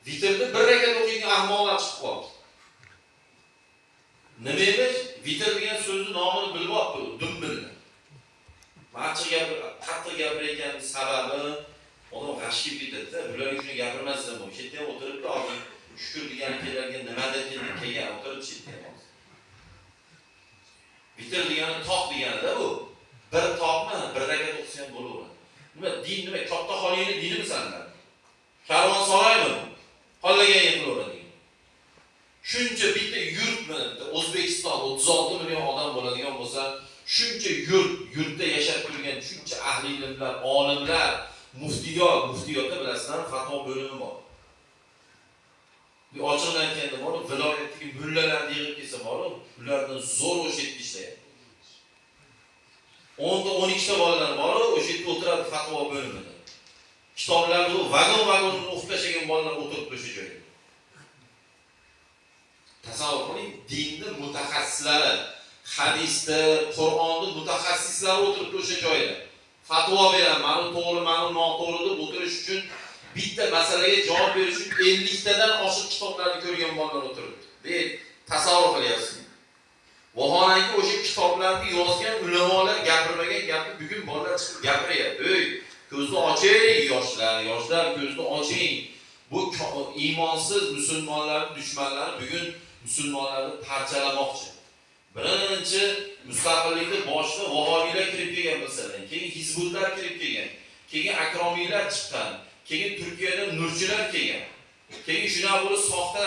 Vitrni bir rakat o'qiydigan ahmoqlar chiqib qoldi. Nima emish? Vitr degan so'zni nomini bilib olibdi, dumbilni. Men achchiq gapir, qattiq gapirayotganim sababi odam g'ash kelib ketadi-da. Bularga shuni gapirmasdan bu. Chetda ham o'tiribdi, hozir shukr degani kelarkan nimadir kelgan, o'tirib chetda ham hozir. Vitr degani toq deganida bu. Bir toqmi, bir rakat o'qisa ham bo'laveradi. Nima din nima? Katta xoliyni dinimisanlar? Karvonsaroymi bu? Xohlagan yiqilaveradi degan. Shuncha bitta yurtmi, O'zbekiston 36 million odam bo'ladigan bo'lsa, shuncha yurtda yashab turgan shuncha ahli ilmlar, olimlar, muftiyot, muftiyotda bilasizlar, fatvo bo'limi bor. Bir ochiqdan aytganda bor, viloyatdagi mullalarni yig'ib kelsa bor, ulardan zo'r o'sha yerda ishlaydi. 10 ta 12 ta bolalar bor, o'sha yerda o'tiradi fatvo bo'limida. Kitoblarni vagon-vagon o'qib tashlagan bolalar o'tiribdi o'sha joyda. Tasavvur qiling, dinni mutaxassislari, hadisda, Qur'onni mutaxassislari o'tiribdi o'sha joyda. Fatvo beradi, mana bu to'g'ri, mana bu noto'g'ri deb o'tirish uchun bitta masalaga javob berish uchun 50 tadan oshiq kitoblarni ko'rgan bolalar o'tiribdi. Deb tasavvur qilyapsiz. Vaholanki o'sha kitoblarni yozgan ulamolar gapirmagan gapni bugun bolalar chiqib gapiryapti. Ey, ko'zni oching yoshlar, yoshlar ko'zni oching. Bu iymonsiz musulmonlarning dushmanlari bugun musulmonlarni parchalamoqchi. Birinchi mustaqillikni boshida vahobiylar kirib kelgan masalan, keyin hizbutlar kirib kelgan, keyin akromiylar chiqqan, keyin Turkiyadan nurchilar kelgan. Keyin shunaqa bo'lib soxta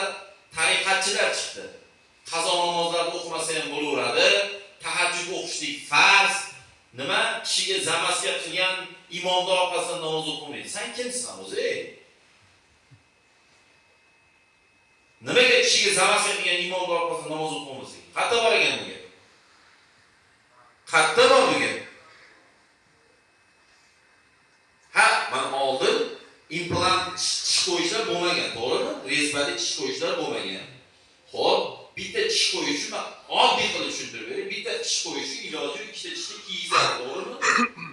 tariqatchilar chiqdi. Qazo namozlarni o'qimasa ham bo'laveradi, tahajjud o'qishlik farz, nima kishiga zamaska qilgan imomning orqasidan namoz o'qimaydi. Sen kimsan o'zi? Nimaga kishiga zamaska qilgan imomning orqasidan namoz o'qimaslik? Qayerda bor ekan bu gap? Qayerda bor bu gap? Ha, mana oldin implant tish qo'yishlar bo'lmagan, to'g'rimi? Rezbali tish qo'yishlar bo'lmagan. Xo'p, bitta tish qo'yish uchun men oddiy qilib tushuntirib beray. Bitta tish qo'yish iloji ikkita tishni kiygizadi, to'g'rimi?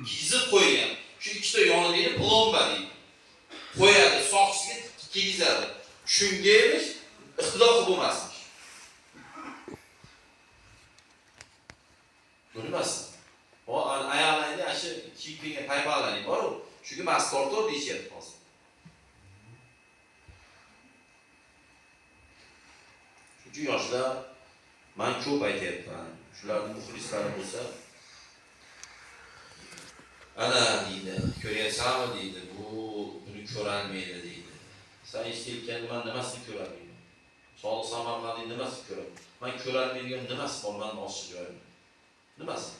Kiygizib qo'ygan. Shu ikkita yonidagi plomba deydi. Qo'yadi, soqchisiga kiygizadi. Shunga emish ixtilof bo'lmasmish. Bu nimasi? O oyoqlaringda ana shu kiyib kelgan paypaqlaring bor-ku, shunga mas tortib deyishyapti hozir. Shuning uchun yoshlar, men ko'p aytyapman, shularning muxlislari bo'lsa, ana deydi, ko'ryapsanmi deydi, bu buni ko'rolmaydi deydi. Sen eshitayotganda men nimasini ko'rolmayman? Sodiq Samarqandning nimasini ko'raman? Men ko'rolmaydigan nimasi bor meni oshiq joyimda? Nimasi?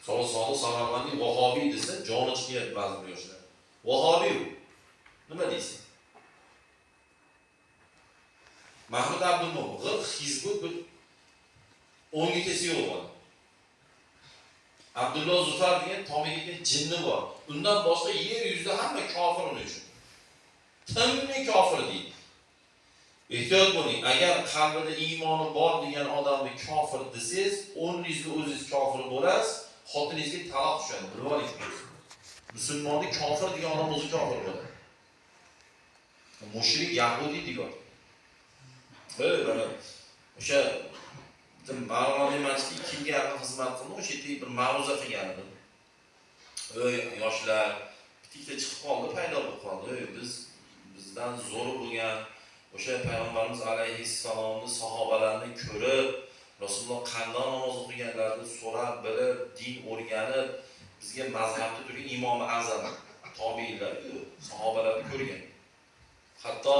Sodiq Samarqandning Vahobiy desa, joni chiqyapti ba'zi bir yoshlar. Vahobiy u. Nima deysan? Mahmud Abdumo'min g'ir Hizbut bir o'nga kelsa yo'q odam. Abdulloh Zufar degan tomiga kelgan jinni bor. Undan boshqa yer yuzida hamma kofir uning uchun. Timni kofir deydi. Ehtiyot bo'ling, agar qalbida iymoni bor degan odamni kofir desangiz, o'rningizda o'zingiz kofir bo'lasiz, xotiningizga taloq tushadi, bilib oling. Musulmonni kofir degan odam o'zi kofir bo'ladi. Mushrik, yahudi degan. Mana o'sha Marg'ilon masjidida 2 yilga yaqin xizmat qildim, o'sha yerda bir ma'ruza qilgan edim. Ey yoshlar, bitta chiqib qoldi, paydo bo'lib qoldi. Ey bizdan zo'r bo'lgan o'sha payg'ambarimiz alayhissalomni sahobalarini ko'rib, Rasululloh qanday namoz o'qiganlarini so'rab, bilib, din o'rganib, bizga mazhabda turgan Imom Azam tobiinlar-ku, sahobalarni ko'rgan. Hatto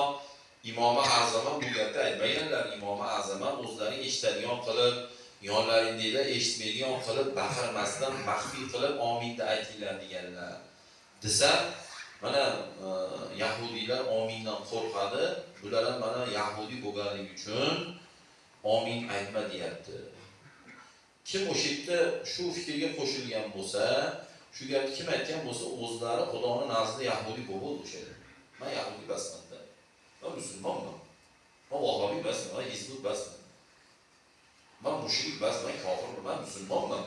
Imom Azam ham bu gapni aytmaganlar. Imom Azam ham o'zlari eshitadigan qilib, yonlaringdagilar eshitmaydigan qilib, baqirmasdan maxfiy qilib ominni aytinglar deganlar. Desa, mana yahudiylar omindan qo'rqadi. Bular ham mana yahudi bo'lganligi uchun omin aytma deyapti. Kim o'sha yerda shu fikrga qo'shilgan bo'lsa, shu gapni kim aytgan bo'lsa, o'zlari Xudoning nazdida yahudi bo'ldi o'sha yerda. Men yahudi emasman-da. Men musulmonman. Men vahobiy emasman, men hizbut emasman. Men mushrik emasman, kofirman, men musulmonman.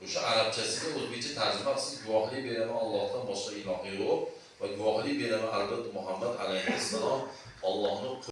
O'sha arabchasiga o'zbekcha tarjima qilsiz, guvohlik beraman Allohdan boshqa iloh yo'q va guvohlik beraman albatta Muhammad alayhissalom Allohning